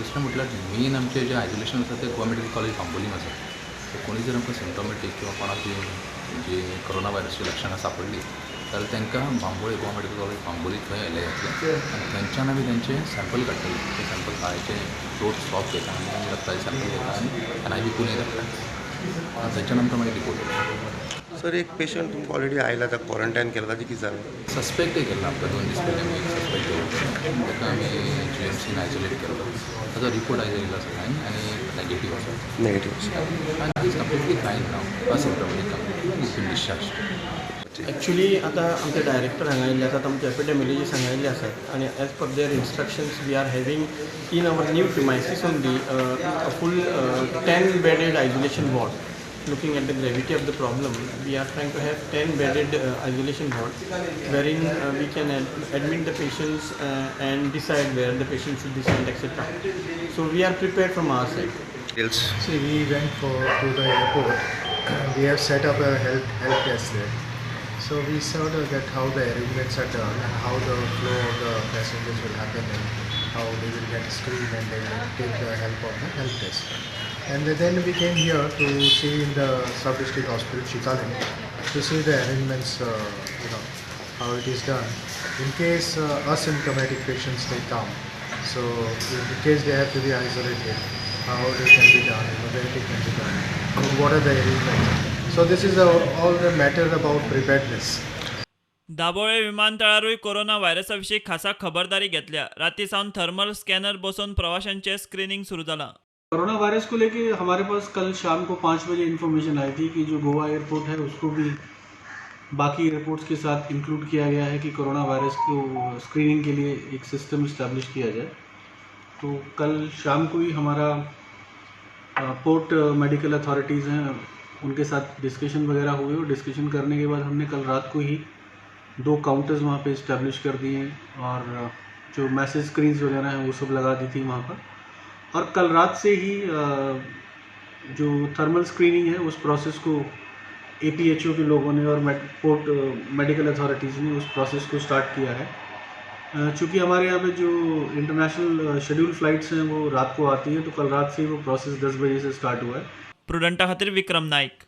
दुसरें म्हटल्यार मेन आमचें जें आयसोलेशन आसा तें गोवा मेडिकल कॉलेज बांबोलीम आसा. सो कोणी जर आमकां सिमटोमॅटीक किंवा कोणाक जी कोरोना व्हायरसची लक्षणां सापडली जाल्यार तांकां बांबोळे, गोवा मेडिकल कॉलेज बांबोली थंय येयले जातलें आनी थंयच्यान आमी तेंचें सॅम्पल काडटले. तें सॅम्पल ताळ्याचें थ्रोट स्वॉब घेता आनी आमी रक्ताचें सॅम्पल घेता आनी एन I V Pune धाडटा आनी थंयच्यान आमकां मागीर रिपोर्ट येता. सर, एक पेशंट तुमकां ऑलरेडी आयला, ताका क्वॉरंटायन केला, ताजें कितें जालें? सस्पेक्ट केल्लो आमकां. 2 दीस पयलीं आमी एक सस्पेक्ट दवरलो. ताका आमी जीएमसीन आयसोलेट केल्लो. ताजो रिपोर्ट आयज येयला सकाळीं आनी नेगेटीव आसा. नेगेटीव आसा. आनी is completely fine now, asymptomatic completely, is been discharge. Actually आतां आमचे डायरेक्टर हांगा आयिल्ले आसात, आमचे एपिडेमियोलॉजिस्ट हांगा आयिल्ले आसात आनी as per their instructions, we are having in our new premises only a full 10 bedded isolation ward. Looking at the gravity of the problem, we are trying to have 10 bedded isolation ward wherein we can admit the patients and decide where the patient should be sent, etc. So we are prepared from our side. Details. See, we went for to the airport. We have set up a help desk there. So we saw that how the arrangements are done and how the flow of the passengers will happen and how they will get screened and they will take the help of the help desk. And then we came here to see in the sub-district hospital Chicalim to see the arrangements, how it is done. In case asymptomatic patients, they come, so in case they have to be isolated, how it can be done, where it can be done, what are the arrangements. So this is all the matter about preparedness. Dabolim विमानतळारूय corona व्हायरसा विशीं खासा खबरदारी घेतल्या. राती सावन thermal scanner बसोवन प्रवाशांचें screening सुरू जालां. कोरोना वायरस को लेके हमारे पास कल शाम को 5 बजे इन्फॉर्मेशन आई थी कि जो गोवा एयरपोर्ट है, उसको भी बाकी एयरपोर्ट्स के साथ इंक्लूड किया गया है कि कोरोना वायरस को स्क्रीनिंग के लिए एक सिस्टम इस्टेब्लिश किया जाए. तो कल शाम को ही हमारा पोर्ट मेडिकल अथॉरिटीज़ हैं, उनके साथ डिस्कशन वगैरह हुए और डिस्कशन करने के बाद हमने कल रात को ही दो काउंटर्स वहाँ पे इस्टेब्लिश कर दिए हैं और जो मैसेज स्क्रीन्स वगैरह हैं, वो सब लगा दी थी वहाँ पर. और कल रात से ही जो थर्मल स्क्रीनिंग है, उस प्रोसेस को एपीएचओ के लोगों ने और पोर्ट मेडिकल अथॉरिटीज़ ने उस प्रोसेस को स्टार्ट किया है. चूँकि हमारे यहाँ पे जो इंटरनेशनल शेड्यूल फ़्लाइट्स हैं, वो रात को आती हैं, तो कल रात से ही वो प्रोसेस 10 बजे से स्टार्ट हुआ है. प्रुडंटा खातीर विक्रम नाईक.